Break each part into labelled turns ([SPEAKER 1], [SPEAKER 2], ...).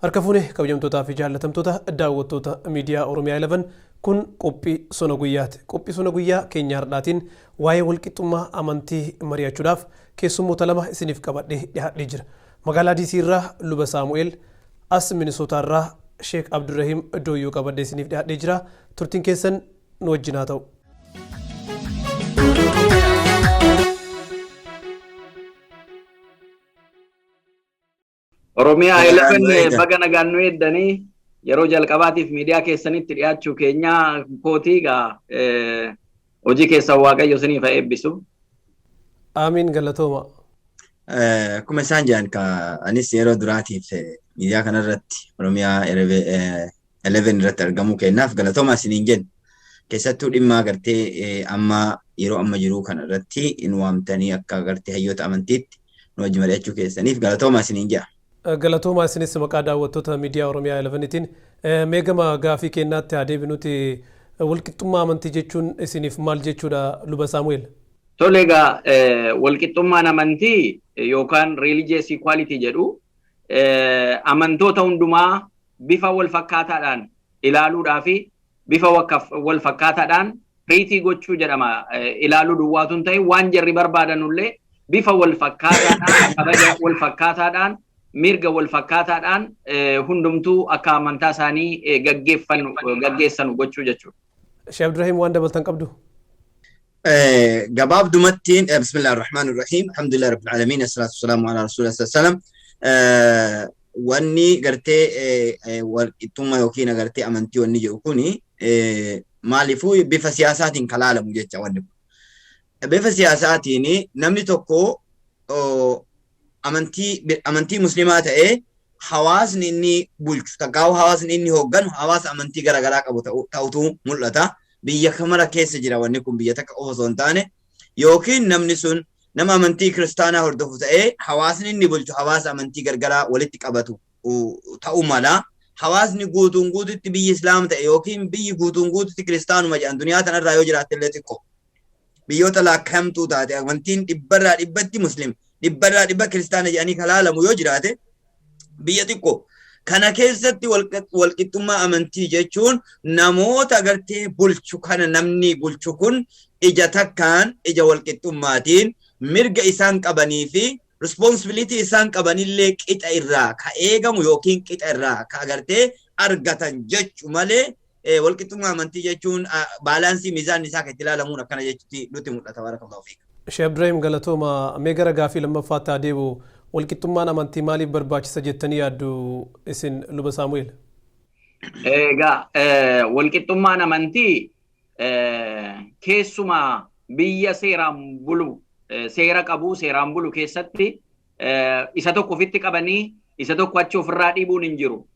[SPEAKER 1] Harka fuune, kabajamtootaa fi jaallatamtoota daawwattoota miidiyaa Oromiyaa 11, kun qophii sona guyyaati. Qophii sona guyyaa keenya har'aatiin waa'ee walqixxummaa amantii mari'achuudhaaf keessummoota lama isiniif qabadhee dhiyaadhee jira. Magaalaa DC irraa Luba Saamu'eel, as Minisootaa irraa Sheek Abdurrahiim Dooyyoo qabadhee isiniif dhiyaadhee jira. Turtiin keessan nu wajjin haa ta'u.
[SPEAKER 2] Oromiyaa 11, baga nagaan nu eeddanii. Yeroo jalqabaatiif miidiyaa keessanitti dhiyaachuu keenya kootii egaa hojii keessan Waaqayyo isiniif haa eebbisu.
[SPEAKER 1] Aamiin, galatooma.
[SPEAKER 3] Akkuma isaan jedhan, ka anis yeroo duraatiif miidiyaa kanarratti, Oromiyaa 11 irratti argamuu kennaaf galatooma isiniin jenna. Keessattuu dhimma agartee amma yeroo amma jiru kana irratti nu waamtanii akka agartee hayyoota amantiitti nu wajji mari'achuu keessaniif galatooma isiniin jedha.
[SPEAKER 1] Galatoomaa isinis maqaa daawwattoota miidiyaa Oromiyaa 11tiin. Mee gama gaafii kennaatti haa deebinuti, walqixxummaa amantii jechuun isiniif maal jechuudha, Luba Saamu'eel?
[SPEAKER 2] Tole, egaa walqixxummaan amantii yookaan religious equality jedhu amantoota hundumaa bifa wal fakkaataadhaan ilaaluudhaa fi bifa wal fakkaataadhaan treat gochuu jedhama. Ilaaluu duwwaatu hin ta'in, waan jarri barbaadanullee bifa wal fakkaataadhaan, kabaja wal fakkaataadhaan, mirga wal fakkaataadhaan hundumtuu akka amantaa isaanii gaggeessanu gochuu jechuudha.
[SPEAKER 1] Sheekh Abdurrahiim, waan dabaltan qabdu?
[SPEAKER 3] Gabaabdumattiin, bismillah ar-Rahmaan ar-Rahiim, alhamdulillah rabbil alamin, assalatu wassalamu ala rasulillah sallam. Wanni gartee walqixxummaa yookiin agartee amantii wanni jedhu kuni maaliifuu bifa siyaasaatiin kalaalamu jecha wanni kun. Bifa siyaasaatiin namni tokko amantii muslimaa ta'ee hawaasni inni bulchu takkaa'u hawaasni inni hoogganu hawaasa amantii garaagaraa qabu ta'utu mul'ata. Biyya kamara keessa jira wanni kun, biyya takka qofa osoo hin taane. Yookiin namni sun nama amantii kiristaanaa hordofu ta'ee hawaasni inni bulchu hawaasa amantii gargaraa walitti qabatu ta'uu mala. Hawaasni guutuun guututti biyyi islaama ta'e yookiin biyyi guutuun guututti kiristaanuma jedhan duniyaa tanarraa yoo jiraatte illee xiqqoo. Biyyoota laakkamtuu taate amantiin dhibbarraa dhibbatti muslim, dhibbarraa dhibba kiristaana jedhanii kalaalamu yoo jiraate biyya xiqqoo. Kana keessatti walqixxummaa amantii jechuun namoota agartee bulchu kana, namni bulchu kun ija takkaan, ija walqixxummaatiin mirga isaan qabanii fi responsibility isaan qabanillee qixa irraa ka eegamu yookiin qixa irraa ka agartee argatan jechu malee, walqixxummaa amantii jechuun balance miizaan isaa kan itti ilaalamuun akkana jechuutti nutti mul'ata. Barakallahu fiik.
[SPEAKER 1] Sheekh Abdurrahiim, galatooma. Mee gara gaafii lammaffaatti haa deebi'u. Walqixxummaan amantii maaliif barbaachisa jettanii yaaddu isin, Luba Saamu'eel?
[SPEAKER 2] Egaa walqixxummaan amantii keessumaa biyya seeraan bulu, seera qabu, seeraan bulu keessatti isa tokko ofitti qabanii isa tokko achi ofirraa dhiibuun hin jiru.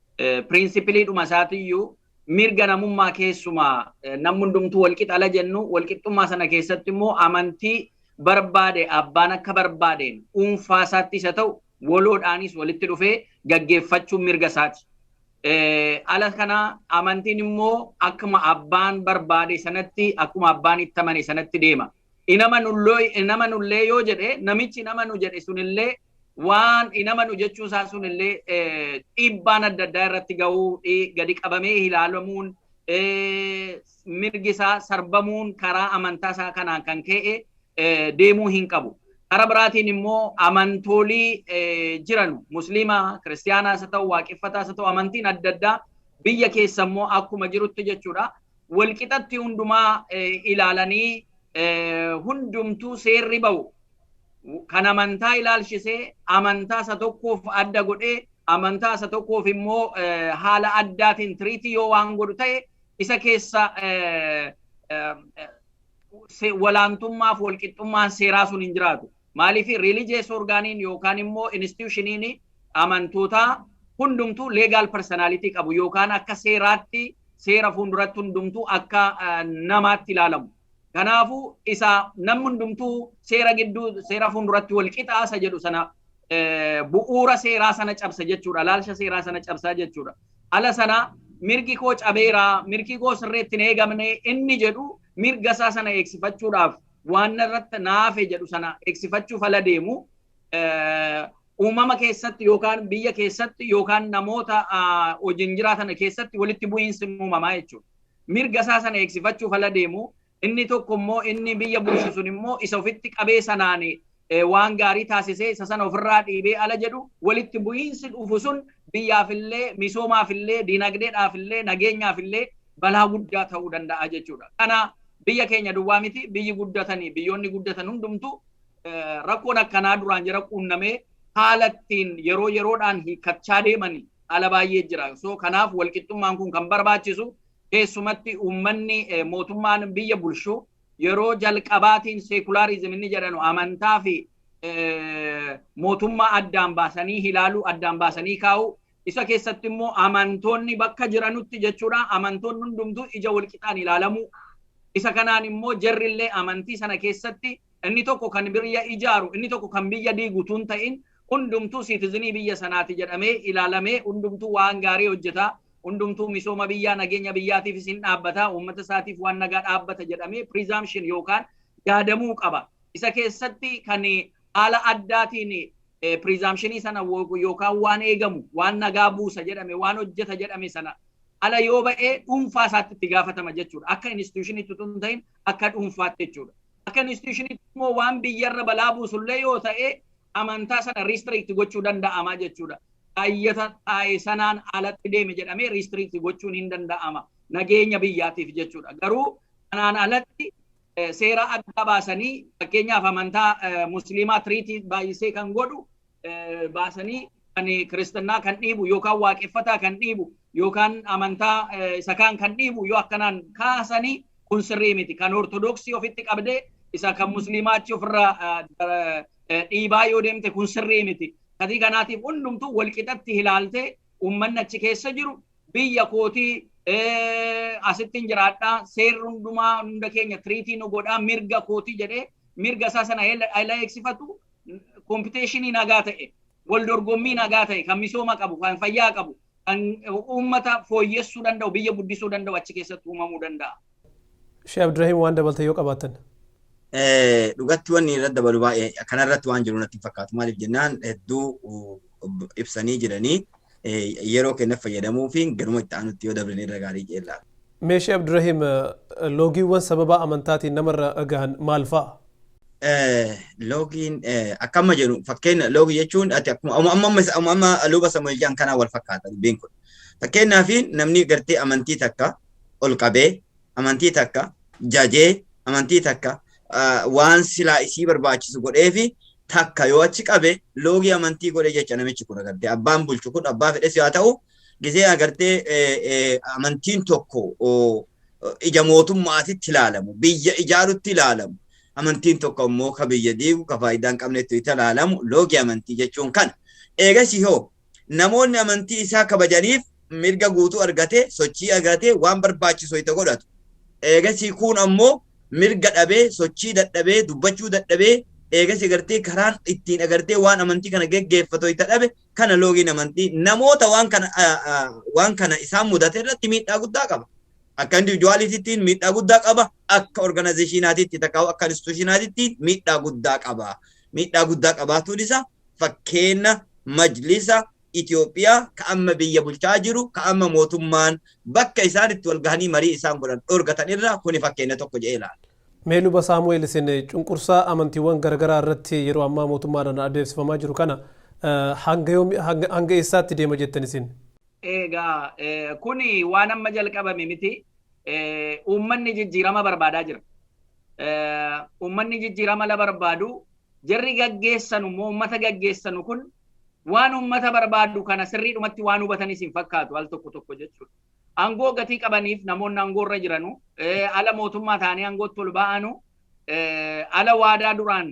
[SPEAKER 2] Principleiidhuma isaatiyyuu mirga namummaa, keessumaa namni hundumtuu walqixa ala jennu, walqixxummaa sana keessatti immoo amantii barbaade abbaan akka barbaadeen dhuunfaa isaatti isa ta'u waloodhaanis walitti dhufee gaggeeffachuun mirga isaati. Ala kana amantiin immoo akkuma abbaan barbaade sanatti, akkuma abbaan itti amane sanatti deema. Inamanullee yoo jedhe, namichi inamanu jedhe sunillee waan inamanu jechuu isaa sunillee dhiibbaan adda addaa irratti gahuu, gadi qabamee ilaalamuun, mirgi isaa sarbamuun karaa amantaa isaa kanaan kan ka'e deemuu hin qabu. Karaa biraatiin immoo amantoolii jiran, musliima, kiristaanaas haa ta'u, waaqeffataas haa ta'u, amantiin adda addaa biyya keessa immoo akkuma jirutti jechuudha. Walqixatti hundumaa ilaalanii hundumtuu seerri ba'u kan amantaa ilaalchisee amantaa isa tokkoof adda godhee amantaa isa tokkoof immoo haala addaatiin treat yoo waan godhu ta'e, isa keessa walaantummaaf walqixxummaan seeraa sun hin jiraatu. Maaliif religious organiin yookaan immoo institutioniin amantootaa hundumtuu legal personality qabu yookaan akka seeraatti seera fuulduratti hundumtuu akka namaatti ilaalamu. Kanaafuu isa namni hundumtuu seera gidduu, seera fuulduratti wal qixaasa jedhu sana bu'uura seeraa sana cabsa jechuudha. Laalcha seeraa sana cabsaa jechuudha. Ala sana mirgi koo cabeera, mirgi koo sirreetti hin eegamne inni jedhu mirga isaa sana eegsifachuudhaaf waan irratti naafe jedhu sana eegsifachuuf ala deemu uumama keessatti yookaan biyya keessatti yookaan namoota hojiin jiraatan keessatti walitti bu'iinsi uumamaa jechuudha. Mirga isaa sana eegsifachuuf ala deemu inni tokko immoo inni biyya bulchu sun immoo isa ofitti qabee sanaan waan gaarii taasisee isa sana ofirraa dhiibee ala jedhu walitti bu'iinsi dhufu sun biyyaafillee misoomaafillee diinagdeedhaafillee nageenyaafillee balaa guddaa ta'uu danda'a jechuudha. Kana biyya keenya duwwaa miti biyyi guddatanii biyyoonni guddatan hundumtu rakkoon akkanaa duraan jira quunnamee haala ittiin yeroo yeroodhaan hiikkachaa deeman haala baay'ee jira. So kanaaf walqixxummaan kun kan barbaachisu keessumatti uummanni mootummaan biyya bulchu yeroo jalqabaatiin seekulaarizim inni jedhanu amantaa fi mootummaa addaan baasanii ilaaluu addaan baasanii kaa'u isa keessatti immoo amantoonni bakka jiranutti jechuudha amantoonni hundumtuu ija walqixaan ilaalamuu isa kanaan immoo jarrillee amantii sana keessatti inni tokko kan biyya ijaaru inni tokko kan biyya diigu tun ta'in hundumtuu siitizinii biyya sanaati jedhamee ilaalamee hundumtuu waan gaarii hojjeta hundumtuu misooma biyyaa nageenya biyyaatiif isin dhaabbata uummata isaatiif waan nagaa dhaabbata jedhamee presumption yookaan yaadamuu qaba. Isa keessatti kan haala addaatiin presumptionii sana yookaan waan eegamu waan nagaa buusa jedhame waan hojjeta jedhame sana ala yoo ba'ee dhuunfaa isaatti itti gaafatama jechuudha. Akka institutionitti tun ta'in akka dhuunfaatti jechuudha. Akka institutionitti immoo waan biyyarra balaa buusullee yoo ta'e amantaa sana restrict gochuu danda'ama jechuudha. Ayyata taa'e sanaan alatti deeme jedhamee restrict gochuun hin danda'ama nageenya biyyaatiif jechuudha. Garuu kanaan alatti seera adda baasanii fakkeenyaaf amantaa musliimaa tiriitii baay'isee kan godhu baasanii kan kiristinnaa kan dhiibu yookaan waaqeffataa kan dhiibu yookaan amantaa isa kaan kan dhiibu yoo akkanaan kaasanii kun sirrii miti. Kan ortodoksii ofitti qabdee isa kan musliimaa achi ofirraa dhiibaa yoo deemte kun sirrii miti. Katii kanaatiif hundumtuu walqixatti ilaaltee uummanni achi keessa jiru biyya kootii asitti hin jiraadhaa seerri hundumaa hunda keenya tiriitii nu godhaa mirga kootii jedhee mirga isaa sana ila eegsifatu kompiiteeshinii nagaa ta'e wal dorgommii nagaa ta'e kan misooma qabu kan fayyaa qabu kan uummata fooyyessuu danda'u biyya guddisuu danda'u achi keessatti uumamuu danda'a.
[SPEAKER 1] Shee Abdurrahim waan dabaltan yoo qabaattan.
[SPEAKER 3] Dhugatti wanni irratti dabalu baay'ee kanarratti waan jiru natti fakkaatu maaliif jennaan hedduu ibsanii jiranii yeroo kenna fayyadamuu fi garuma itti aanutti yoo dabrine irra gaarii jeella.
[SPEAKER 1] Meeshee Abdurrahim loogiiwwan sababa amantaatiin namarra gahan maal fa'a?
[SPEAKER 3] Loogiin akkama jedhu fakkeenya loogii jechuun ati akkuma amma luba Samuel jedhan kanaan wal fakkaata dubbiin kun. Fakkeenyaaf namni gartee amantii takka ol qabee amantii takka jajee amantii takka waan silaa isii barbaachisu godhee fi takka yoo achi qabe loogii amantii godhe jecha namichi kun agartee abbaan bulchu kun abbaa fedhes haa ta'u gisee agartee amantiin tokko ija mootummaatitti ilaalamu biyya ijaarutti ilaalamu amantiin tokko immoo ka biyya diigu ka faayidaa hin qabnetti ilaalamu loogii amantii jechuun kana. Eegasii hoo namoonni amantii isaa kabajaniif mirga guutuu argate sochii argate waan barbaachisu itti godhatu. Eegasii kun ammoo mirga dhabee sochii dadhabee dubbachuu dadhabee eegas agartee karaan ittiin agartee waan amantii kana geggeeffatu itti dhabe kana loogiin amantii namoota waan kana isaan mudate irratti miidhaa guddaa qaba. Akka individuwaaliitiitti miidhaa guddaa qaba. Akka organizeeshinaatiitti takka akka instituushinaatiitti miidhaa guddaa qaba. Miidhaa guddaa qabaatuun isaa fakkeenya majlisa Itoophiyaa ka amma biyya bulchaa jiru ka amma mootummaan bakka isaan itti wal gahanii marii isaan godhan dhorgatan irraa kuni fakkeenya tokko jedhee ilaala.
[SPEAKER 1] Mee luba Saamu'eel isin cunqursaa amantiiwwan garaagaraa irratti yeroo ammaa mootummaadhaan adeemsifamaa jiru kana hanga eessaatti deema jettan isin?
[SPEAKER 2] Egaa kuni waan amma jalqabame miti. Uummanni jijjiirama barbaadaa jira. Uummanni jijjiirama la barbaadu jarri gaggeessanu immoo uummata gaggeessanu kun waan uummata barbaadu kana sirriidhumatti waan hubatanis hin fakkaatu al tokko tokko jechuudha. Aangoo gatii qabaniif namoonni aangoo irra jiranu ala mootummaa ta'anii aangootti ol ba'anu ala waadaa duraan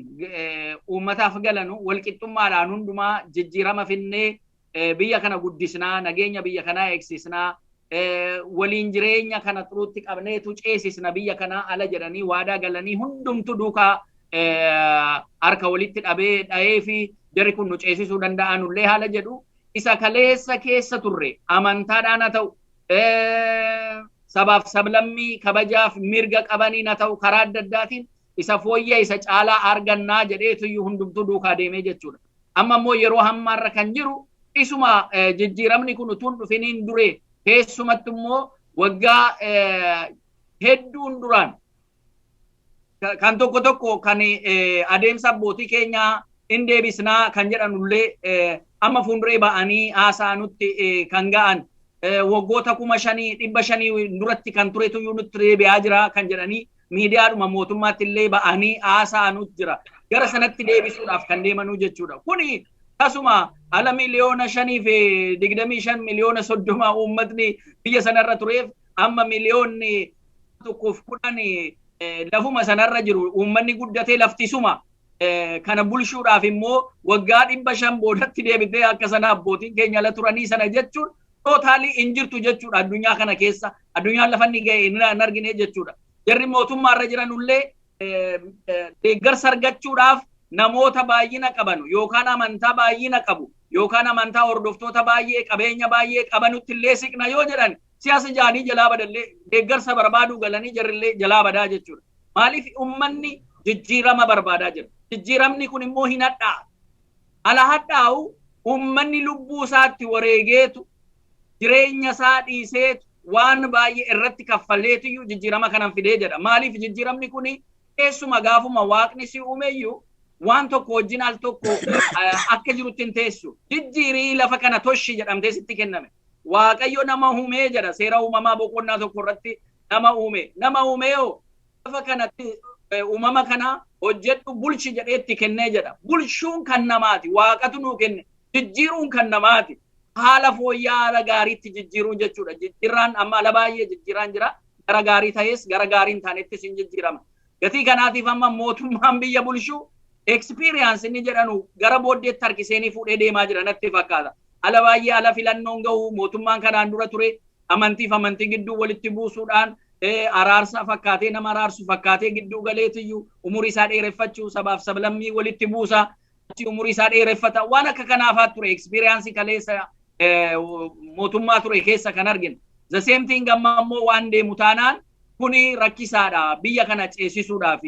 [SPEAKER 2] uummataaf galanu walqixxummaadhaan hundumaa jijjiirama finnee biyya kana guddisnaa nageenya biyya kanaa eegsisnaa waliin jireenya kana xuruutti qabneetu ceesisna biyya kanaa ala jedhanii waadaa galanii hundumtu duukaa harka walitti dhabee dha'ee fi jarri kun nu ceesisuu danda'anullee haala jedhu isa kaleessa keessa turre amantaadhaan haa ta'u sabaaf sablammii kabajaaf mirga qabaniin haa ta'u karaa adda addaatiin Isa fooyyee isa caalaa argannaa jedheetuyyuu hundumtuu duukaa deemee jechuudha. Amma immoo yeroo hammaarra kan jiru isuma jijjiiramni kun utuu hin dhufiniin dure, keessumatti immoo waggaa hedduun duraan kan tokko tokko kan adeemsa abbootii keenyaa in deebisnaa kan jedhanullee amma fuulduree ba'anii haasa'anutti kan ga'an, waggoota 5500 duratti kan turetuyyuu nutti deebi'aa jira kan jedhanii miidiyaadhuma mootummaatti illee ba'anii haasa'anutu jira. Gara sanatti deebisuudhaaf kan deemanuu jechuudha. Kuni tasuma ala 525,000,000, 30 miliyoona uummatni biyya sanarra tureef, amma 1,110,000 lafuma sanarra jiru. Uummanni guddatee laftisuma kana bulshuudhaaf immoo waggaa 500 boodatti deebitee akka sana abbootiin keenya ala turanii sana jechuun totally hin jirtu jechuudha. Addunyaa kana keessa addunyaan lafa inni ga'e hin argine jechuudha. Jarri mootummaarra jiranullee deeggarsa argachuudhaaf namoota baay'ina qaban yookaan amantaa baay'ina qabu yookaan amantaa hordoftoota baay'ee, qabeenya baay'ee qabanutti illee siqna yoo jedhan, siyaasa jaanii jalaa badallee, deeggarsa barbaaduu galanii jarrillee jalaa badaa jechuudha. Maaliif? Uummanni jijjiirama barbaadaa jira. Jijjiiramni kun immoo hin hadhaa'a. Ala hadhaa'u, uummanni lubbuu isaatti wareegeetu, jireenya isaa dhiiseetu, waan baay'ee irratti kaffaleetiyyuu jijjiirama kanan fidee jedha. Maaliif? Jijjiiramni kun keessuma gaafuma Waaqni si uumeyyuu waan tokko wajjin al tokko akka jirutti hin teessu. Jijjiirii lafa kana toshi jedhamtee sitti kenname. Waaqayyo nama uumee jedha, Seera Uumamaa boqonnaa 1 irratti nama uume. Nama uumee hoo lafa kanatti uumama kana hojjedhu, bulchi jedhee itti kennee jedha. Bulchuun kan namaati. Waaqatu nuu kenne. Jijjiiruun kan namaati. Haala fooyya'aa, haala gaariitti jijjiiruun jechuudha. Jijjiirraan amma ala baay'ee jijjiiraan jira. Gara gaarii ta'es, gara gaarii hin taanettis hin jijjiirama. Gatii kanaatiif amma mootummaan biyya bulchuu experience inni jedhanu gara booddeetti harkiseenii fuudhee deemaa jira natti fakkaata. Ala baay'ee ala filannoon gahu, mootummaan kanaan dura ture amantiif amantii gidduu walitti buusuudhaan, araarsa fakkaatee, nama araarsu fakkaatee gidduu galeetiyyuu umurii isaa dheereffachuu, sabaaf sablammii walitti buusa, umurii isaa dheereffata, waan akka kanaafaa ture experience kaleessa mootummaa ture keessa kan arginu. The same thing amma immoo waan deemu taanaan kuni rakkisaadha biyya kana ceesisuudhaaf.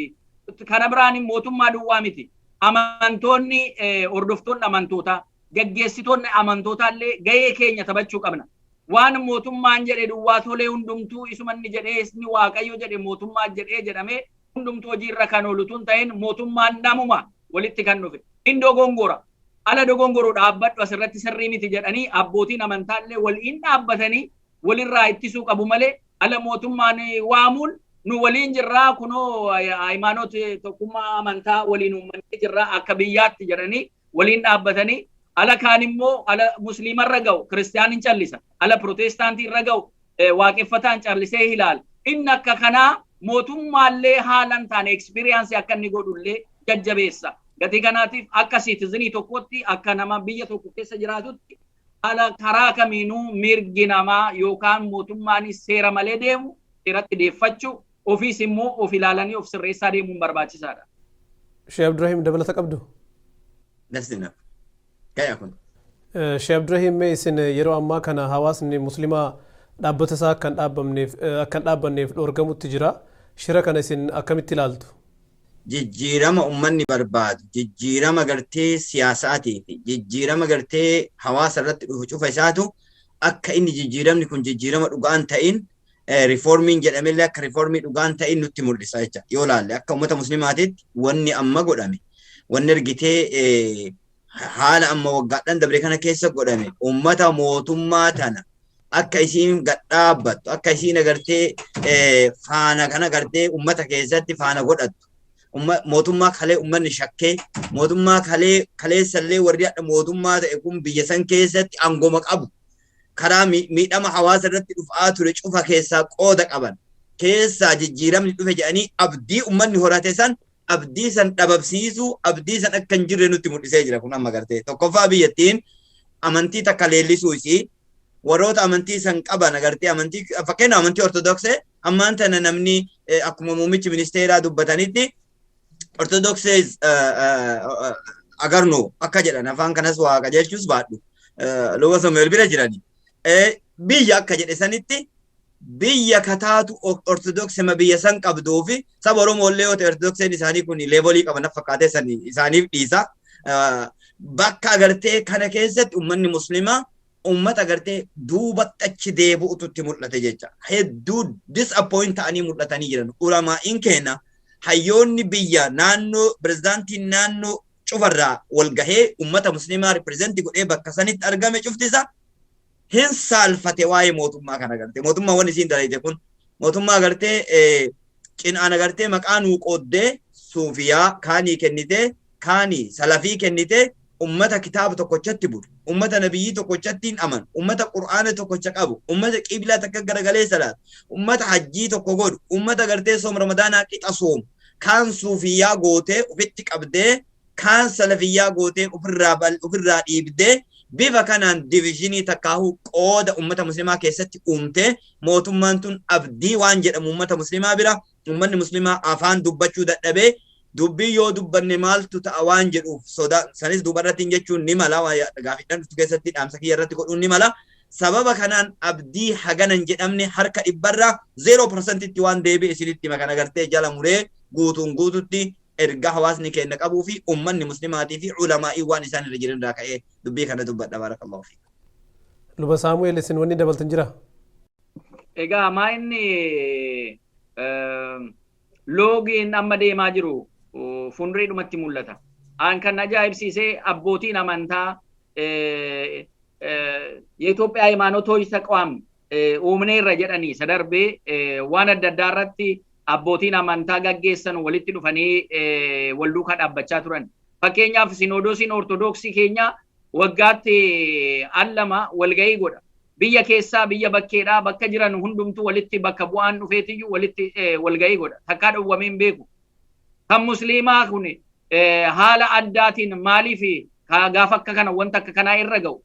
[SPEAKER 2] Kana biraan mootummaa duwwaa miti. Amantoonni, hordoftoonni amantootaa, gaggeessitoonni amantootaa illee gahee keenya taphachuu qabna. Waan mootummaan jedhe duwwaa tolee, hundumtuu isuma inni jedhee, inni Waaqayyo jedhe, mootummaa jedhee jedhamee hundumtuu hojiirra kan oolu tun ta'in, mootummaan namuma walitti kan dhufe. Hin dogongora. Ala dogongoru, dhaabbadhu, asirratti sirrii miti jedhanii abbootiin amantaallee waliin dhaabbatanii walirraa ittisuu qabu malee, ala mootummaan waamuun nu waliin jirraa, kunoo hayimaanoot tokkummaa amantaa waliin uummannee jirraa akka biyyaatti jedhanii waliin dhaabbatanii, ala kaan immoo ala musliimarra ga'u kiristiyaanin callisa, ala pirootestaantii irra ga'u waaqeffataan callisee ilaala. Inni akka kanaa mootummaallee haalan taane experience akka inni godhullee jajjabeessa. Gatii kanaatiif akka citizen tokkotti, akka nama biyya tokko keessa jiraatutti, haala karaa kamiinuu mirgi namaa yookaan mootummaanis seera malee deemu seeratti deeffachuu, ofiis immoo of ilaalanii of sirreessaa deemuun barbaachisaadha.
[SPEAKER 1] Shee Abdurrahim, dabalata qabdu?
[SPEAKER 3] That's enough. Gaya kun.
[SPEAKER 1] Shee Abdurrahim, mee isin yeroo ammaa kana hawaasni musliimaa dhaabbata isaa akka hin dhaabbanneef dhoorgamutti jira. Shira kana isin akkamitti ilaaltu?
[SPEAKER 3] Jijjiirama uummanni barbaadu, jijjiirama gartee siyaasaatii fi jijjiirama gartee hawaasa irratti dhufu cufa isaatu akka inni jijjiiramni kun jijjiirama dhugaan ta'in, riiformiin jedhamellee akka riiformii dhugaan ta'in nutti mul'isa jecha. Yoo laalle, akka uummata musliimaatitti wanni amma godhame, wanni argitee haala amma waggaadhaan dabre kana keessa godhame, uummata mootummaa tana akka isiin gadhaabbattu, akka isiin agartee faana kana gartee uummata keessatti faana godhattu, mootummaa kalee uummanni shakkee, mootummaa kalee kaleessallee warri hadha mootummaa ta'e kun biyya san keessatti aangoma qabu, karaa miidhama hawaasa irratti dhufaa ture cufa keessaa qooda qaban keessaa jijjiiramni dhufe jedhanii abdii uummanni horate san, abdii san dhabamsiisuu, abdii san akka hin jirre nutti mul'isee jira. Kun amma gartee tokkoffaa biyyattiin amantii takka leellisuu isii, warroota amantii san qaban agartee amantii, fakkeenya amantii Ortodoksee, ammaan tana namni akkuma muummichi ministeeraa dubbatanitti Ortodoksee agarnu akka jedhan, afaan kanas waaqa jechuus baadhu luba Samuel bira jirani. Biyya akka jedhe sanitti Biyya kataatu ortodoksima biyya san qabduu fi saba Oromoo illee yoo ta'e ortodokseen isaanii kun leebolii qaban fakkaatee san isaaniif dhiisa. Bakka agartee kana keessatti uummanni muslimaa uummata agartee duubatti achi deebi'utu itti mul'ate jecha. Hedduu disappoint ta'anii mul'atanii jiran. Ulamaa'iin keenya hayyoonni biyya naannoo pirezidaantiin naannoo cufarraa wal gahee uummata muslimaa ripirezentii godhee bakka sanitti argame cuftisa hin saalfate waa'ee mootummaa kana agartee. Mootummaa wanni isiin dalagde kun mootummaa agartee cinaan agartee maqaa nuu qooddee suufiyaa kaanii kennitee kaanii salafii kennitee ummata kitaaba tokkochatti bulu, ummata nabiyyi tokkochatti hin amanu, ummata qur'aana tokkocha qabu, ummata qiblaa takka garagalee salaatu, ummata hajjii tokko godhu, ummata gartee soom ramadaanaa qixa soomu, kaan suufiyyaa gootee ofitti qabdee, kaan salafiyyaa gootee ofirraa dhiibdee bifa kanaan diviizhinii takkaahuu qooda ummata muslimaa keessatti uumtee mootummaan tun abdii waan jedhamu ummata muslimaa bira ummanni muslimaa afaan dubbachuu dadhabee dubbii yoo dubbanne maaltu ta'a waan jedhuuf sodaa sanis duubarratti jechuun ni mala gaaffiidhaan dhuftu keessatti dhaamsa kiyya irratti godhuun ni mala. Sababa kanaan abdii haganan jedhamne harka dhibbarraa 0% waan deebi'e isinitti hima kana agartee jala muree guutuun guututti ergaa hawaasni keenya qabuu fi uummanni muslimaatii fi ulamaa'ii waan isaan irra jiran irraa ka'ee dubbii kana dubbadha baarakallahu fiik.
[SPEAKER 1] Luba Saamu'eel isin wanni dabaltan jira?
[SPEAKER 2] Egaa maa inni loogiin amma deemaa jiru fuuldureedhumatti mul'ata. An kan ajaa'ibsiisee abbootiin amantaa የኢትዮጵያ ሃይማኖቶች ተቋም uumneerra jedhanii sadarbee waan adda addaa irratti abbootiin amantaa gaggeessan walitti dhufanii wal duukaa dhaabbachaa turan. Fakkeenyaaf sinoodosiin ortodoksii keenya waggaatti al lama walgahii godha. Biyya keessaa biyya bakkeedhaa bakka jiran hundumtuu walitti bakka bu'aan dhufeetiyyuu walitti walgahii godha. Takkaa dhowwamee hin beeku. Kan musliimaa kun haala addaatiin maaliif gaafa akka kana wanta akka kanaa irra ga'u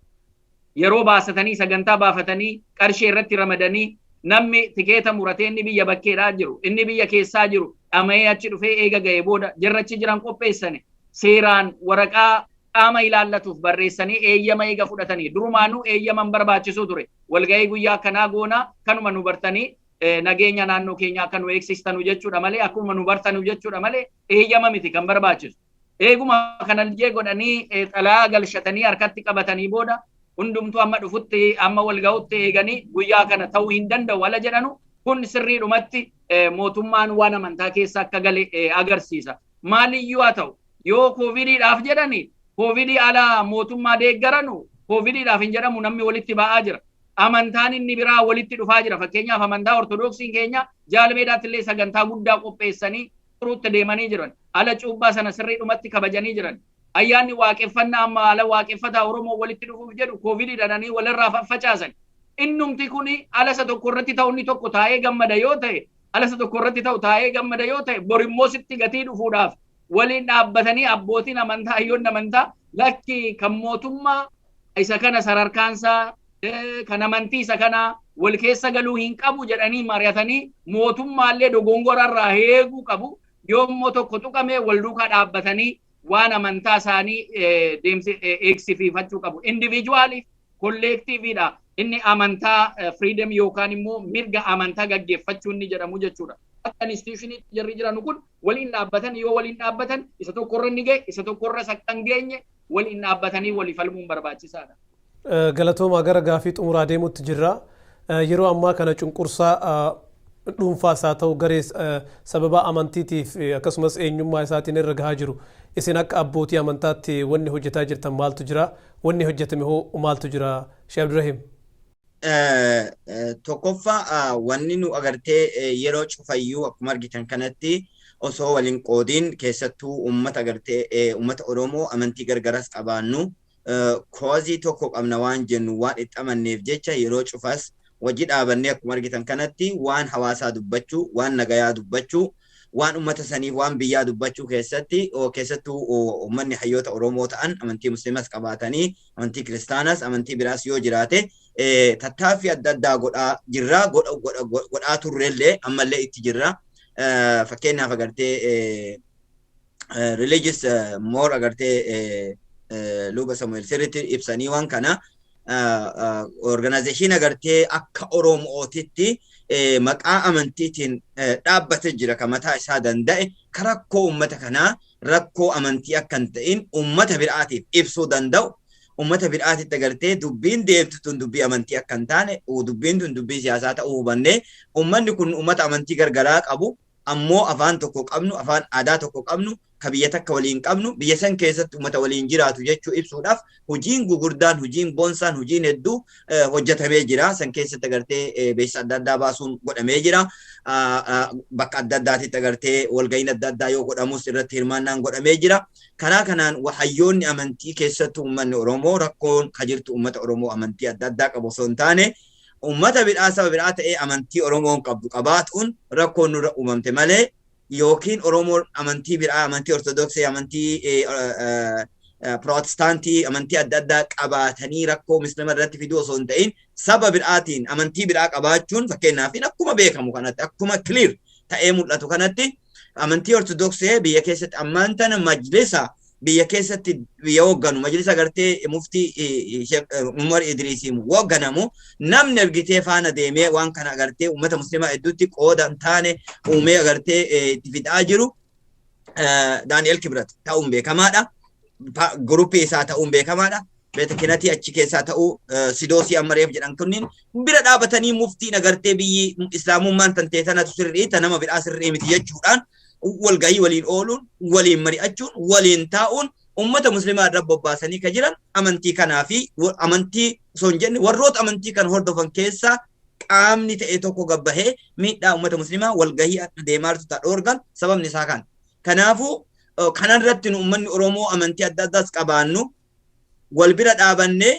[SPEAKER 2] yeroo baasatanii sagantaa baafatanii qarshii irratti ramadanii namni tikeeta muratee inni biyya bakkeedhaa jiru inni biyya keessaa jiru dhama'ee achi dhufee eega ga'ee booda jarrachi jiran qopheessane seeraan waraqaa qaama ilaallatuuf barreessanii eeyyama eega fudhatanii durumaanuu eeyyaman barbaachisuu ture walga'ii guyyaa akkanaa goonaa kanuma nu bartanii nageenya naannoo keenyaa akka nu eegsistanu jechuudha malee akkuma nu bartanu jechuudha malee eeyyama miti kan barbaachisu. Eeguma kanallee godhanii xalaa galchatanii harkatti qabatanii booda hundumtuu amma dhufutti amma wal ga'utti eeganii guyyaa kana ta'uu hin danda'u ala jedhanu kun sirriidhumatti mootummaan waan amantaa keessa akka gale agarsiisa. Maaliyyuu haa ta'u yoo koovidiidhaaf jedhani koovidii ala mootummaa deeggaranu koovidiidhaaf hin jedhamu namni walitti ba'aa jira. Amantaan inni biraa walitti dhufaa jira. Fakkeenyaaf amantaa ortodoksiin keenya jaalmeedhaatti illee sagantaa guddaa qopheessanii turuutti deemanii jiran. Ala cuubbaa sana sirriidhumatti kabajanii jiran. Ayyaanni waaqeffannaa amma ala waaqeffataa Oromoo walitti dhufuuf jedhu koovidii dhananii walirraa faffacaasan. Innumti kuni ala isa tokko irratti ta'u inni tokko taa'ee gammada yoo ta'e ala isa tokko irratti ta'u taa'ee gammada yoo ta'e borimmoo sitti gatii dhufuudhaaf waliin dhaabbatanii abbootiin amantaa hayyoonni amantaa lakki kan mootummaa isa kana sadarkaansaa kan amantii isa kana wal keessa galuu hin qabu jedhanii mari'atanii mootummaallee dogongorarraa eeguu qabu yoommoo tokko tuqamee wal duukaa dhaabbatanii waan amantaa isaanii eegsifiifachuu qabu. Indiviijuwaaliif kolleektiiviidha. Inni amantaa firiidem yookaan immoo mirga amantaa gaggeeffachuu inni jedhamu jechuudha. Akka instituushinii jarri jiran kun waliin dhaabbatan yoo waliin dhaabbatan isa tokkorra ni ga'e isa tokkorra akka hin geenye waliin dhaabbatanii walii falmuun barbaachisaadha.
[SPEAKER 1] Galatoomaa gara gaafii xumuraa deemutti jirra. Yeroo ammaa kana cunqursaa dhuunfaa isaa ta'u garee sababa amantiitiif akkasumas eenyummaa isaatiin irra gahaa jiru. Isin akka abbootii amantaatti wanni hojjetaa jirtan maaltu jira? Wanni hojjetame hoo maaltu jira? Sheekh Abdurrahim.
[SPEAKER 3] Tokkoffaa wanni nu agartee yeroo cufayyuu akkuma argitan kanatti osoo waliin qoodiin keessattuu uummata agartee uummata Oromoo amantii gargaraas qabaannu koozii tokko qabna waan jennu waan itti amanneef jecha yeroo cufas wajji dhaabannee akkuma argitan kanatti waan hawaasaa dubbachuu, waan nagayaa dubbachuu, waan uummata saniif waan biyyaa dubbachuu keessatti keessattuu uummanni hayyoota Oromoo ta'an amantii musliimas qabaatanii amantii kiristaanas amantii biraas yoo jiraate tattaaffii adda addaa godhaa jirra godhaa turrellee ammallee itti jirra. Fakkeenyaaf agartee religious more agartee luba Samuel sirriitti ibsanii waan kana organization agartee akka Oromootitti maqaa amantiitiin dhaabbate jira kan mataa isaa danda'e ka rakkoo uummata kanaa rakkoo amantii akka hin ta'in uummata biraatiif ibsuu danda'u uummata biraatitti agartee dubbiin deemtu tun dubbii amantii akka hin taane dubbiin tun dubbii siyaasaa ta'uu hubannee uummanni kun uummata amantii gargaraa qabu ammoo afaan tokko qabnu afaan aadaa tokko qabnu ka biyya takka waliin qabnu biyya san keessatti uummata waliin jiraatu jechuu ibsuudhaaf hojiin gugurdaan hojiin boonsaan hojiin hedduu hojjetamee jira san keessatti agartee beeksisa adda addaa baasuun godhamee jira bakka adda addaatitti agartee walga'iin adda addaa yoo godhamus irratti hirmaannaan godhamee jira karaa kanaan hayyoonni amantii keessattuu uummanni Oromoo rakkoon ka jirtu uummata Oromoo amantii adda addaa qabu osoo hin taane uummata biraa saba biraa ta'ee amantii Oromoon qabdu qabaatuun rakkoon nurra uumamte malee yookiin Oromoon amantii biraa amantii Ortodoksii amantii Pirootestaantii amantii adda addaa qabaatanii rakkoo Musliima irratti fiduu osoo hin ta'in saba biraatiin amantii biraa qabaachuun fakkeenyaaf akkuma beekamu kanatti akkuma clear ta'ee mul'atu kanatti amantii Ortodoksii biyya keessatti ammaan tana majlisa biyya keessatti biyya hoogganu majlisa agartee muftii Umar Idrisiin hoogganamu namni argitee faana deemee waan kana agartee uummata musliimaa hedduutti qooda hin taane uumee agartee itti fixaa jiru Daani'el Kibrat ta'uun beekamaadha. Guruppii isaa ta'uun beekamaadha. Beeta kinatii achi keessaa ta'uu sidoosii amma reef jedhan kunniin bira dhaabatanii muftiin agartee biyyi islaamummaan tantee tanatu sirrii ta nama biraa sirrii miti jechuudhaan walgahii waliin ooluun waliin mari'achuun waliin taa'uun ummata muslimaa irra bobbaasanii ka jiran amantii kanaa fi amantii osoo hin jenne warroota amantii kan hordofan keessaa qaamni ta'e tokko gabbahee miidhaa ummata muslimaa walgahii akka deemaa jirtu ta dhoorgan sababni isaa kana. Kanaafuu kanarratti nu uummanni Oromoo amantii adda addaas qabaannu wal bira dhaabannee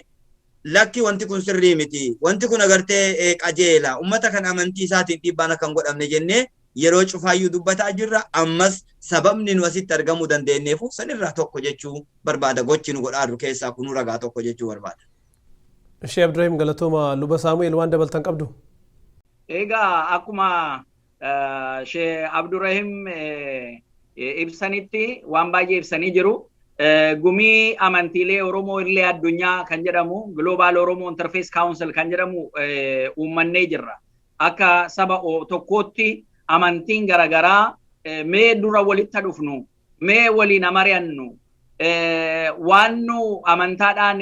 [SPEAKER 3] lakki wanti kun sirrii miti wanti kun agartee qajeela ummata kan amantii isaatiin dhiibbaan akka hin godhamne jennee yeroo cufaayyuu dubbataa jirra ammas sababni nu asitti argamuu dandeenyeefu sanirraa tokko jechuu barbaada gochi nu godhaa jiru keessaa kunuu ragaa tokko jechuu barbaada.
[SPEAKER 1] Ishee Abdurrahim galatooma luba Saamu'eel waan dabaltan qabdu.
[SPEAKER 2] Egaa akkuma Shee Abdurrahim ibsanitti waan baay'ee ibsanii jiru. Gumii amantiilee Oromoo illee addunyaa kan jedhamu Global Oromo Interfaith Council kan jedhamu uummannee jirra. Akka saba tokkootti amantiin garaagaraa mee dura walitti dhufnu mee waliin mari'annu waan nu amantaadhaan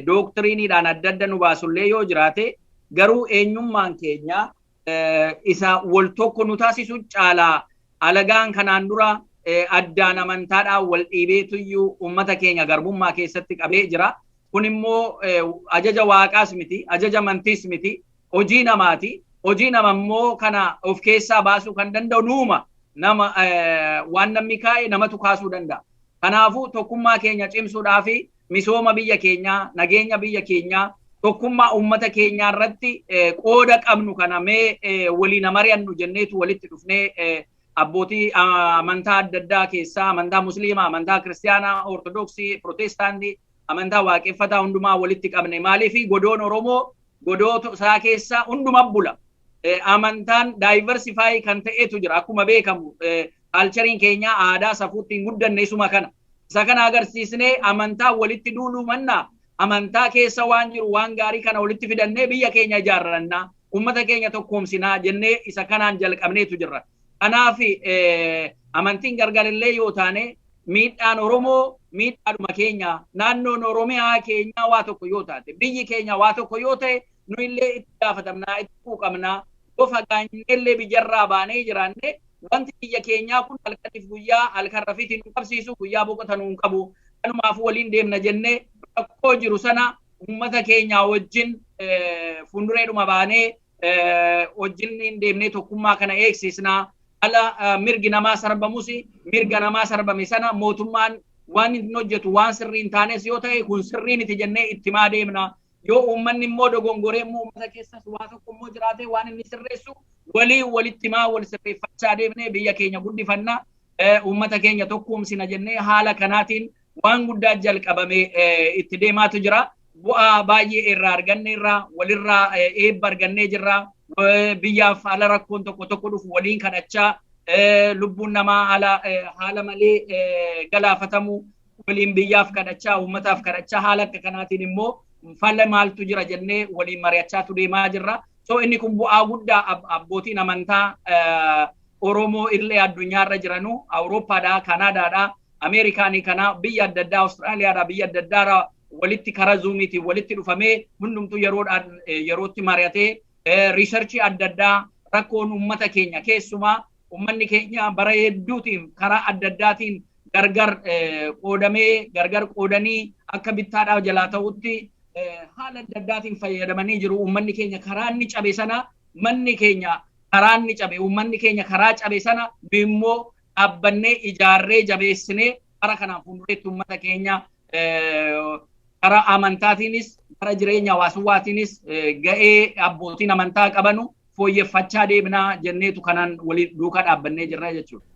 [SPEAKER 2] dooktiriiniidhaan adda adda nu baasullee yoo jiraate garuu eenyummaan keenya isa wal tokko nu taasisu caalaa alagaan kanaan dura addaan amantaadhaan wal dhiibeetuyyuu uummata keenya garbummaa keessatti qabee jira. Kun immoo ajaja waaqaas miti, ajaja amantiis miti, hojii namaati. Hojii nama immoo kana of keessaa baasuu kan danda'u nuuma nama waan namni kaa'e namatu kaasuu danda'a. Kanaafuu tokkummaa keenya cimsuudhaa fi misooma biyya keenyaa, nageenya biyya keenyaa, tokkummaa uummata keenyaa irratti qooda qabnu kana mee waliin mari'annu jenneetu walitti dhufnee abbootii amantaa adda addaa keessaa amantaa musliimaa, amantaa kiristaanaa, ortodoksii, pirootestaantii, amantaa waaqeffataa hundumaa walitti qabne. Maaliif godoon Oromoo godoo isaa keessa hunduma bula. Amantaan diversify kan ta'etu jira akkuma beekamu cultureiin keenya aadaa safuutti hin guddanne isuma kana. Isa kana agarsiisnee amantaa walitti duuluu mannaa amantaa keessa waan jiru waan gaarii kana walitti fidannee biyya keenya ijaarrannaa uummata keenya tokkoomsinaa jennee isa kanaan jalqabneetu jirra. Kanaaf amantiin gargarillee yoo taane miidhaan Oromoo miidhaadhuma keenya naannoon Oromiyaa keenya waa tokko yoo taate biyyi keenya waa tokko yoo ta'e nu illee itti gaafatamnaa itti quuqamnaa yoo fagaannellee biyyarraa baanee jiraanne wanti biyya keenyaa kun halkaniif guyyaa halkan rafiitiin nu qabsiisu guyyaa boqota nu hin qabu kanumaaf waliin deemna jennee rakkoo jiru sana uummata keenya wajjin fuuldureedhuma baanee wajjin hin deemnee tokkummaa kana eegsisnaa ala mirgi namaa sarbamus mirga namaa sarbame sana mootummaan waan hin hojjetu waan sirrii hin taanes yoo ta'e kun sirrii miti jennee itti himaa deemna. Yoo uummanni immoo dogongoree immoo uummata keessas waa tokko immoo jiraate waan inni sirreessu walii walitti himaa wal sirreeffachaa deemnee biyya keenya guddifannaa uummata keenya tokkoomsina jennee haala kanaatiin waan guddaa jalqabamee itti deemaatu jira. Bu'aa baay'ee irraa arganne irraa walirraa eebba argannee jirra. Biyyaaf haala rakkoon tokko tokko dhufu waliin kadhachaa lubbuun namaa haala malee galaafatamu waliin biyyaaf kadhachaa uummataaf kadhachaa haala akka kanaatiin immoo fala maaltu jira jennee waliin mari'achaatu deemaa jirra. So inni kun bu'aa guddaa abbootiin amantaa Oromoo illee addunyaarra jiranu Awurooppaadhaa, Kanaadaadhaa, Ameerikaanii kana biyya adda addaa, Awustiraaliyaadhaa, biyya adda addaarraa walitti karaa Zoomiitiin walitti dhufamee hundumtuu yeroodhaan yerootti mari'atee researchii adda addaa rakkoon uummata keenya, keessumaa uummanni keenya bara hedduutiin karaa adda addaatiin gargar qoodamee, gargar qoodanii akka bittaadhaaf jalaa ta'utti haala adda addaatiin fayyadamanii jiru. Uummanni keenya karaa inni cabe sana, manni keenya karaa inni cabe, uummanni keenya karaa cabe sana nu immoo dhaabbannee ijaarree jabeessinee bara kanaan fuuldureetti uummata keenya karaa amantaatiin, karaa jireenya hawaasummaatiinis ga'ee abbootiin amantaa qabanu fooyyeffachaa deemnaa jenneetu kanaan waliin duukaa dhaabbannee jirra jechuudha.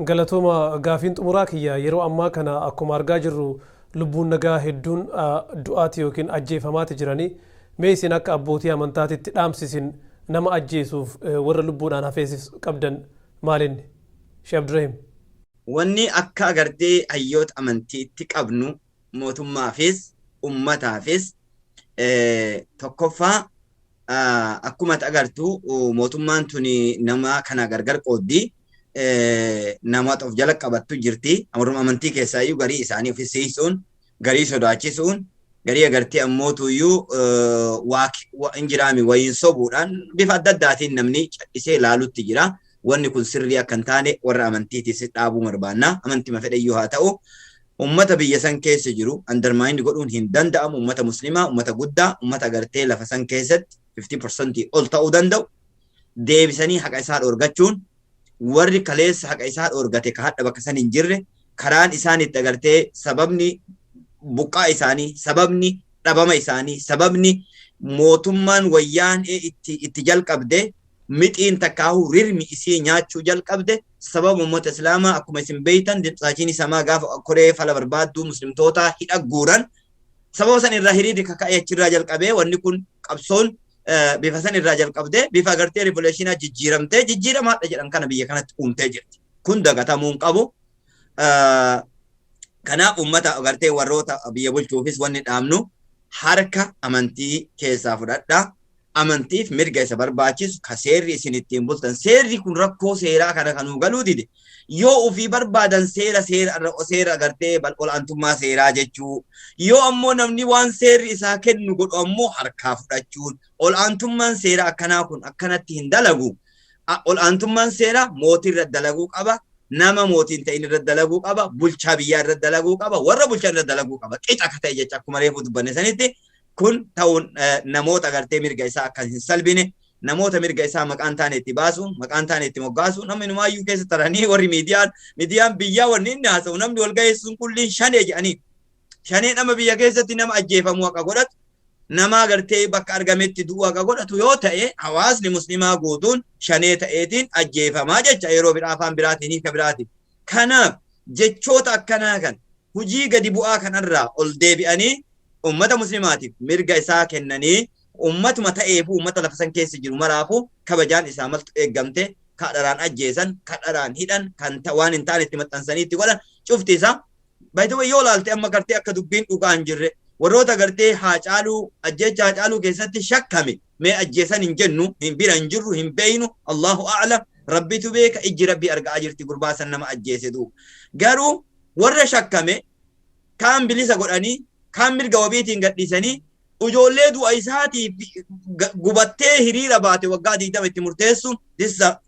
[SPEAKER 1] Galatooma. Gaafiin xumuraa kiyya, yeroo ammaa kana akkuma argaa jirru lubbuun nagaa hedduun du'aati yookiin ajjeefamaati jiranii. Mee isin akka abbootii amantaatitti dhaamsisin nama ajjeesuuf warra lubbuudhaan hafeesis qabdan maalinni? Sheekh Abdurrahim.
[SPEAKER 3] Wanni akka agartee hayyoota amantiitti qabnu mootummaafis ummataafis, tokkoffaa, akkuma agartu mootummaan tuni nama kana gargar qooddi. Nama of jala qabattu jirti. Warra amantii keessaayyuu garii isaanii ofi siisuun, garii sodaachisuun, garii agartee ammootuyyuu waa hin jiraami wayiin sobuudhaan bifa adda addaatiin namni callisee ilaalutti jira. Wanni kun sirrii akka hin taane warra amantiitis dhaabuu barbaanna. Amantii fedhayyuu haa ta'u. Ummata biyya san keessa jiru undermine godhuun hin danda'amu. Ummata muslimaa, ummata guddaa, ummata agartee lafa san keessatti 50% ol ta'uu danda'u. Deebisanii haqa isaa dhoorgachuun, warri kaleessa haqa isaa dhoorgate ka hadha bakka san hin jirre, karaan isaan itti agartee sababni buqqaa isaanii, sababni dhabama isaanii, sababni mootummaan wayyaanee itti jalqabde mixiin takkaahu rirmi isii nyaachuu jalqabde sababa uummata islaamaa. Akkuma isin beeytan, dimtsaachiin samaa gaafa koree fala barbaadduu muslimtoota hidha guuran, sababa san irraa hiriirri kaka'ee achirraa jalqabee wanni kun qabsoon bifa san irraa jalqabdee bifa agartee revolutionaa jijjiiramtee jijjiiramaadha jedhan kana biyya kanatti uumtee jirti. Kun dagatamuu hin qabu. Kanaaf uummata agartee warroota biyya bulchuufis wanni dhaamnu, harka amantii keessaa fudhadhaa. Amantiif mirga isa barbaachisu ka seerri isin ittiin bultan. Seerri kun rakkoo seeraa kana kanuu galuu dide. Yoo ofii barbaadan seera seera seera agartee ol'aantummaa seeraa jechuu. Yoo ammoo namni waan seerri isaa kennu godhu ammoo harkaa fudhachuun, ol'aantummaan seeraa akkanaa kun akkanatti hin dalagu. Ol'aantummaan seeraa mootii irra dalaguu qaba. Nama mootiin ta'in irra dalaguu qaba. Bulchaa biyyaa irra dalaguu qaba. Warra bulchaa irra dalaguu qaba. Qixa akka ta'e jecha akkuma reefu dubbanne sanitti kun ta'uun namoota agartee mirga isaa akka hin salbine, namoota mirga isaa maqaan taane itti baasu, maqaan taane itti moggaasu, namni numaayyuu keessa taranii warri miidiyaan biyyaa wanni inni haasa'u namni wal ga'ee sun kulliin shanee jedhanii, shanee nama biyya keessatti nama ajjeefamuu akka godhatu, nama agartee bakka argametti du'uu akka godhatu yoo ta'e, hawaasni muslimaa guutuun shanee ta'eetiin ajjeefamaa jecha yeroo biraa afaan biraatiin hiika biraatiin. Kanaaf jechoota akkanaa kan hujii gadi bu'aa kanarraa ol deebi'anii ummata muslimaatiif mirga isaa kennanii, ummatuma ta'eefu ummata lafa san keessa jiru maraafu kabajaan isaa maltu eeggamte, kadharaan ajjeesan, kadharaan hidhan, kan waan hin taane itti maxxansanii itti godhan cufti isaa. By the way, yoo laalte amma gartee akka dubbiin dhugaa hin jirre, warroota gartee Haacaaluu, ajjeecha Haacaaluu keessatti shakkame, mee ajjeesan hin jennu, hin bira hin jirru, hin beeynu, Allahu a'lam, rabbitu beeka, ijji rabbii argaa jirti gurbaa san nama ajjeese duuba. Garuu warra shakkame kaan bilisa godhanii, kaan mirga wabiitiin gadhiisanii, ijoollee du'a isaatiif gubattee hiriira baate waggaa 20 itti murteessuun, this is a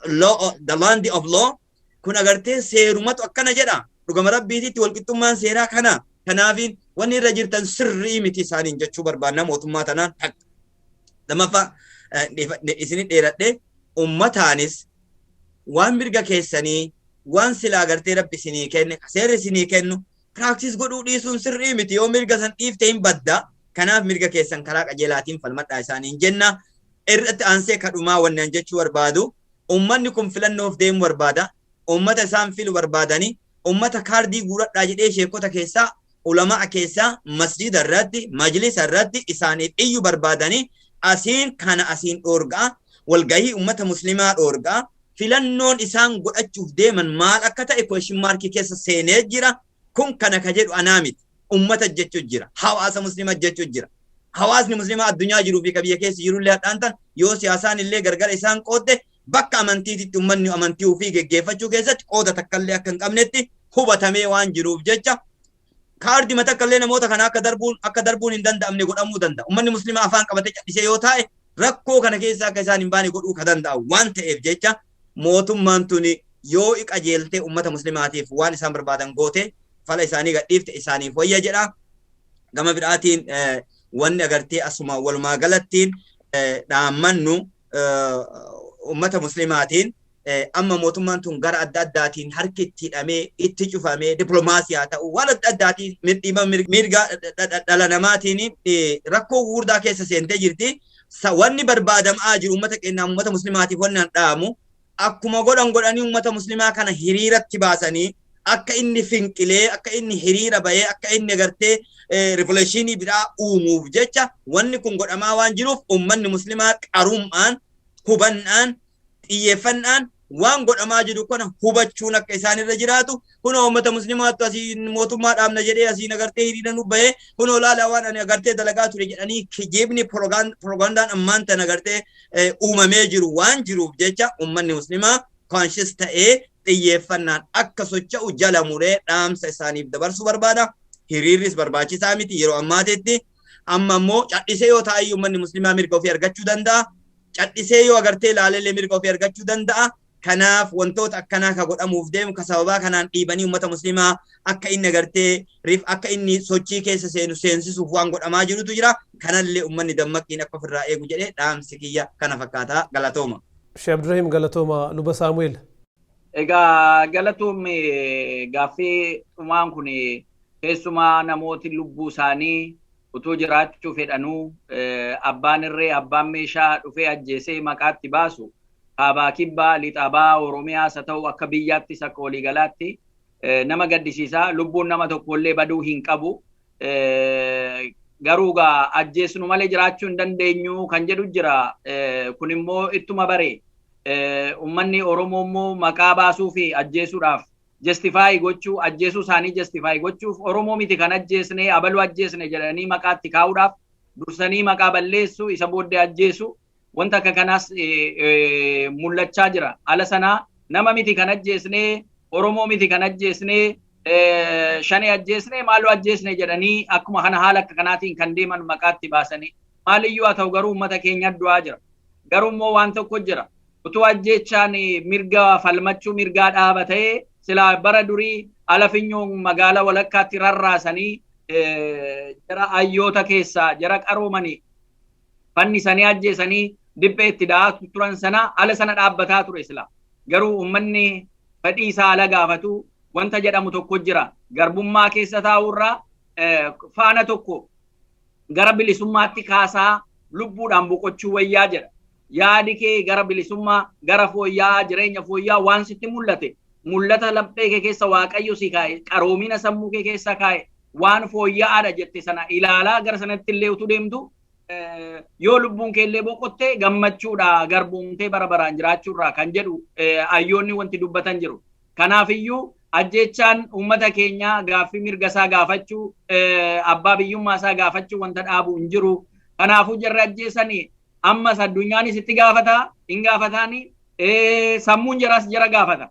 [SPEAKER 3] law, the land of law. Kun agartee seerumatu akkana jedha. Dhugama rabbiititti walqixxummaan seeraa kana. Kanaafiin wanni irra jirtan sirrii miti isaaniin jechuu barbaanna mootummaa tanaan takka. Lammaffaa, isinit dheeradhe, ummataanis waan mirga keessanii, waan silaa agartee rabbi isinii kenne, seerri isinii kennu practice godhuu dhiisuun sirrii miti. Yoo mirga san dhiifte hin badda. Kanaaf mirga keessan karaa qajeelaatiin falmadhaa isaaniin jenna. Irratti aansee kadhumaa wanni an jechuu barbaadu, ummanni kun filannoof deemuu barbaada. Ummata isaan filu barbaadanii, ummata kaardii guuradhaa jedhee sheekota keessaa, ulamaa keessaa, masjida irratti, majlisa irratti isaaniif iyyu barbaadanii, asiin kana asiin dhoorgaa, walgahii ummata muslimaa dhoorgaa, filannoon isaan godhachuuf deeman maal akka ta'e question markii keessa seenee jira. Kun kana ka jedhu anaa miti, ummata jechuu jira, hawaasa muslima jechuu jira. Hawaasni musliimaa addunyaa jiruu fi biyya keessa jirullee hadhaan tan yoo siyaasaan illee gargar isaan qoodde bakka amantiititti uummanni amantii ofii geggeeffachuu keessatti qooda takkallee akka hin qabnetti hubatamee waan jiruuf jecha kaardii matakkallee namoota kana akka darbuun hin danda'amne godhamuu danda'a. Uummanni musliimaa afaan qabatee callisee yoo taa'e rakkoo kana keessa akka isaan hin baane godhuu ka danda'u waan ta'eef jecha mootummaan tuni yoo qajeeltee uummata musliimaatiif waan isaan barbaadan goote fala isaanii gadhiifte isaaniif wayya jedha. Gama biraatiin wanni agartee asuma walumaa galattiin dhaammannu uummata musliimaatiin, amma mootummaan tun gara adda addaatiin harki itti hidhamee, itti cufamee, dippiloomaasii haa ta'u, waan adda addaatiin mirga dhala namaatiin rakkoo gurguddaa keessa seentee jirti. Wanni barbaadamaa jiru uummata keenyaa, uummata musliimaatiif wanni dhaamu, akkuma godhan godhanii uummata musliimaa kana hiriiratti baasanii akka inni finqilee, akka inni hiriira bahee, akka inni agartee revolutionii biraa uumuuf jecha wanni kun godhamaa waan jiruuf, uummanni musliimaa qarummaan, hubannaan, xiyyeeffannaan waan godhamaa jiru kana hubachuun akka isaan irra jiraatu. Kunoo uummata musliimaatu asii mootummaa dhaabna jedhee asiin agartee hiriira nu bahee, kunoo laala waan ani agartee dalagaa ture jedhanii kijibni propagandaan ammaan tan agartee uumamee jiru waan jiruuf jecha uummanni musliimaa conscious ta'ee xiyyeeffannaan akka socho'u jala muree dhaamsa isaaniif dabarsuu barbaada. Hiriirris barbaachisaa miti yeroo ammaatitti. Amma immoo cadhisee yoo taa'e uummanni musliimaa mirga ofii argachuu danda'a. Cadhisee yoo agartee ilaalellee mirga ofii argachuu danda'a. Kanaaf wantoota akkanaa ka godhamuuf deemu, ka sababaa kanaan dhiibanii uummata musliimaa akka inni agartee riif akka inni sochii keessa seenu seensisuuf waan godhamaa jirutu jira. Kanallee uummanni dammaqiin akka ofirraa eegu jedhee dhaamsi kiyya kana fakkaataa. Galatooma.
[SPEAKER 1] Sheekh Abdurrahim, galatooma. Luba Saamu'eel.
[SPEAKER 2] Egaa galatoomne. Gaaffii dhumaan kun keessumaa namooti lubbuu isaanii utuu jiraachuu fedhanuu abbaan irree, abbaan meeshaa dhufee ajjeesee maqaatti baasu, kaabaa, kibbaa, lixabaa Oromiyaas haa ta'u, akka biyyaattis akka waliigalaatti nama gaddisiisa. Lubbuun nama tokkollee baduu hin qabu. Garuu gaa ajjeesnu malee jiraachuu hin dandeenyu kan jedhu jira. Kun immoo ittuma bare. Uummanni Oromoo immoo maqaa baasuu fi ajjeesuudhaaf justify gochuu, ajjeesuu isaanii justify gochuuf, Oromoo miti kan ajjeesne, abaluu ajjeesne jedhanii maqaatti kaa'uudhaaf dursanii maqaa balleessu, isa booddee ajjeesu, wanta akka kanaas mul'achaa jira. Ala sanaa nama miti kan ajjeesne, Oromoo miti kan ajjeesne, shanee ajjeesne, maaloo ajjeesne jedhanii akkuma kana haala akka kanaatiin kan deeman maqaatti baasanii. Maaliyyuu haa ta'u garuu uummata keenya du'aa jira. Garuu immoo waan tokko jira. Utuu ajjeechaan mirga falmachuu mirgaa dhaaba ta'ee silaa bara durii ala finyoon magaalaa walakkaatti rarraasanii jara hayyoota keessaa jara qaroomanii fannisanii ajjeesanii dibbee itti da'aa turan sana ala sana dhaabbataa ture sila. Garuu uummanni fedhii isaa ala gaafatu wanta jedhamu tokko jira. Garbummaa keessa taa'urraa faana tokko gara bilisummaatti kaasaa lubbuudhaan boqochuu wayyaa jedha. Yaadi kee gara bilisummaa, gara fooyya'aa, jireenya fooyya'aa waan sitti mul'ate, mul'ata laphee kee keessa Waaqayyo si kaa'e, qaroomina sammuu kee keessa kaa'e, waan fooyya'aadha jette sana ilaalaa gara sanatti illee utuu deemtu yoo lubbuun kee illee boqotte gammachuudha garboomtee bara baraan jiraachuurraa kan jedhu hayyoonni wanti dubbatan jiru. Kanaafiyyuu ajjeechaan uummata keenyaa gaaffii mirga isaa gaafachuu, abbaa biyyummaa isaa gaafachuu wanta dhaabu hin jiru. Kanaafuu jarri ajjeesanii ammas addunyaanis itti gaafata, hin gaafataani, sammuun jaraas jara gaafata.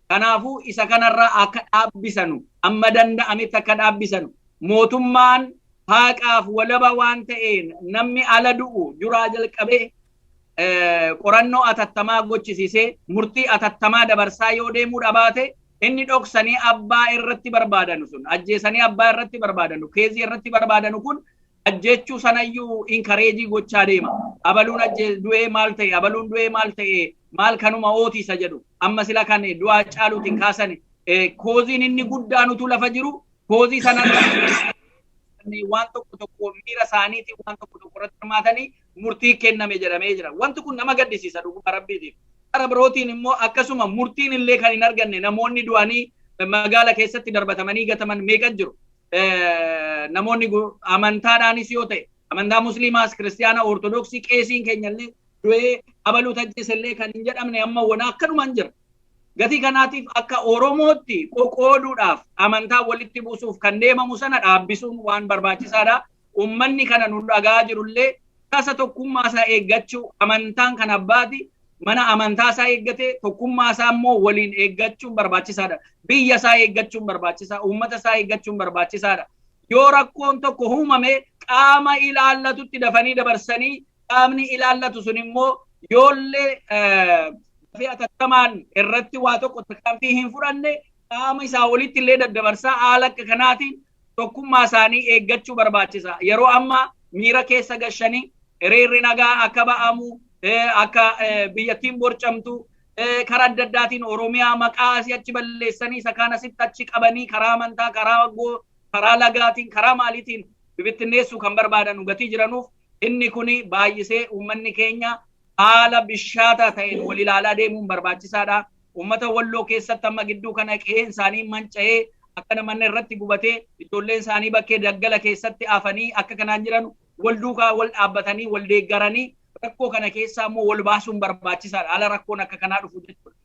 [SPEAKER 2] Kanaafuu isa kanarraa akka dhaabbisanu, amma danda'ametti akka dhaabbisanu, mootummaan haqaaf walaba waan ta'een namni ala du'u duraa jalqabee qorannoo atattamaa gochisiisee murtii atattamaa dabarsaa yoo deemuu dhabaate, inni dhoksanii abbaa irratti barbaadanu sun, ajjeesanii abbaa irratti barbaadanu, caseii irratti barbaadanu kun ajjechuu sanayyuu encourage gochaa deema. Abaluun du'ee maal ta'e, abaluun du'ee maal ta'e, maal kanuma ootiisa jedhu amma sila kan du'aa caaluutiin kaasan, causeiin inni guddaan utuu lafa jiru causeii sanarra waan tokko tokko miira isaaniitiin waan tokko tokko irratti hirmaatanii murtii kenname jedhamee jira. Wanti kun nama gaddisiisa dhuguma rabbiitiif. Karaa birootiin immoo akkasuma murtiin illee kan hin arganne, namoonni du'anii magaala keessatti darbatamanii gataman meeqa jiru. Namoonni amantaadhaanis yoo ta'e, amantaa musliimaas, kiristiyaana, ortodoksii, qeesiin keenya illee du'ee abaluu tajjeese illee kan hin jedhamne amma wana akkanumaan jira. Gatii kanaatiif akka Oromootti qoqooduudhaaf, amantaa walitti buusuuf kan deemamu sana dhaabbisuun waan barbaachisaadha. Uummanni kana nu dhagaa jirullee tasa tokkummaa isaa eeggachuu, amantaan kan abbaati mana amantaa isaa eeggatee tokkummaa isaa immoo waliin eeggachuun barbaachisaadha. Biyya isaa eeggachuun barbaachisaa, uummata isaa eeggachuun barbaachisaadha. Yoo rakkoon tokko uumame qaama ilaallatutti dafanii dabarsanii, qaamni ilaallatu sun immoo yoollee dafee atattamaan irratti waa tokko tarkaanfii hin fudhanne, qaama isaa olitti illee daddabarsaa haala akka kanaatiin tokkummaa isaanii eeggachuu barbaachisa. Yeroo ammaa miira keessa gashanii hiriirri nagaa akka ba'amu, akka biyyattiin borcamtu, karaa adda addaatiin Oromiyaa maqaa asii achi balleessanii isa kaan asitti achi qabanii karaa amantaa, karaa lagaatiin, karaa maaliitiin bibittinneessuu kan barbaadan gatii jiranuuf, inni kuni baay'isee uummanni keenya haala bishaataa ta'een wal ilaalaa deemuun barbaachisaadha. Uummata Walloo keessatti amma gidduu kana qe'een isaanii manca'ee, akka namanni irratti gubatee, ijoolleen isaanii bakkee daggala keessatti hafanii akka kanaan jiran, wal duukaa wal dhaabbatanii wal deeggaranii rakkoo kana keessaa immoo wal baasuun barbaachisaadha. Haala rakkoon akka kanaa dhufu jechuudha.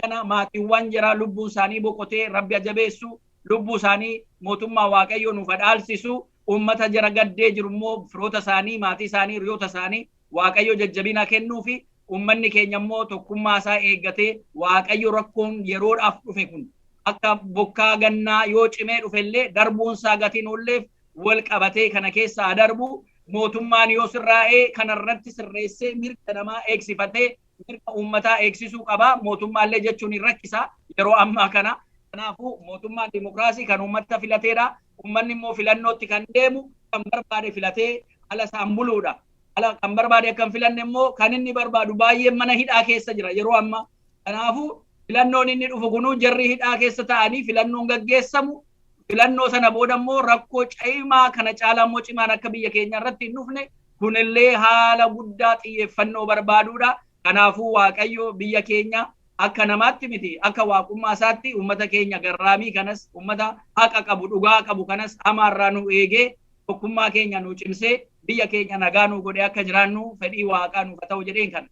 [SPEAKER 2] Kana maatiiwwan jira lubbuun isaanii boqotee Rabbi ajabeessu, lubbuu isaanii mootummaa Waaqayyoo nuuf dhaalsisu, uummata jara gaddee jiru immoo firoota isaanii, maatii isaanii, hiriyoota isaanii Waaqayyo jajjabina kennuu fi uummanni keenya immoo tokkummaa isaa eeggatee, Waaqayyo rakkoon yeroodhaaf dhufe kun akka bokkaa gannaa yoo cimee dhufellee darbuun isaa gatiin oolleef wal qabatee kana keessaa darbu, mootummaan yoo sirraa'ee kanarratti sirreessee mirga namaa eegsifatee mirga uummataa eegsisuu qaba. Mootummaallee jechuun hin rakkisa yeroo ammaa kana. Kanaafuu mootummaan dimokiraasii kan uummata filateedha. Uummanni immoo filannootti kan deemu kan barbaade filatee ala isaan buluudha. Ala kan barbaade akka hin filanne immoo kan inni barbaadu baay'een mana hidhaa keessa jira yeroo ammaa. Kanaafuu filannoon inni dhufu kunuu jarri hidhaa keessa ta'anii filannoon gaggeessamu, filannoo sana booda immoo rakkoo cimaa kana caalaa immoo cimaan akka biyya keenya irratti hin dhufne, kunillee haala guddaa xiyyeeffannoo barbaaduudha. Kanaafuu Waaqayyo biyya keenya akka namaatti miti, akka waaqummaa isaatti uummata keenya garraamii kanas, uummata haqa qabu, dhugaa qabu kanas hamaarraa nu eegee, tokkummaa keenya nu cimsee, biyya keenya nagaa nu godhee akka jiraannu fedhii Waaqaa nuuf ta'u jedheen kana.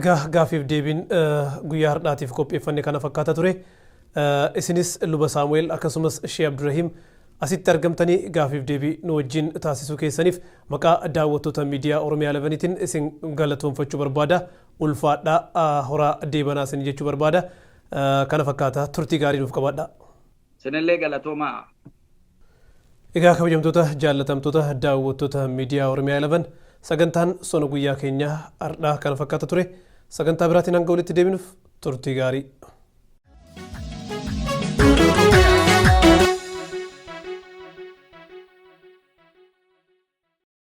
[SPEAKER 1] Egaa gaafiif deebiin guyyaa har'aatiif qopheeffanne kana fakkaata ture. Isinis Luba Saamu'eel akkasumas Shee Abdurrahiim asitti argamtanii gaafiif deebii nu wajjin taasisuu keessaniif maqaa daawwattoota miidiyaa Oromiyaa 11tiin isin galatoonfachuu barbaada. Ulfaadhaa, horaa deebanaa isin jechuu barbaada. Kana fakkaata, turtii gaarii nuuf qabaadha.
[SPEAKER 2] Isinillee galatoomaa.
[SPEAKER 1] Egaa kabajamtoota jaallatamtoota daawwattoota miidiyaa Oromiyaa 11, sagantaan sona guyyaa keenyaa har'aa kana fakkaata ture. Sagantaa biraatiin hanga walitti deebinuuf turtii gaarii.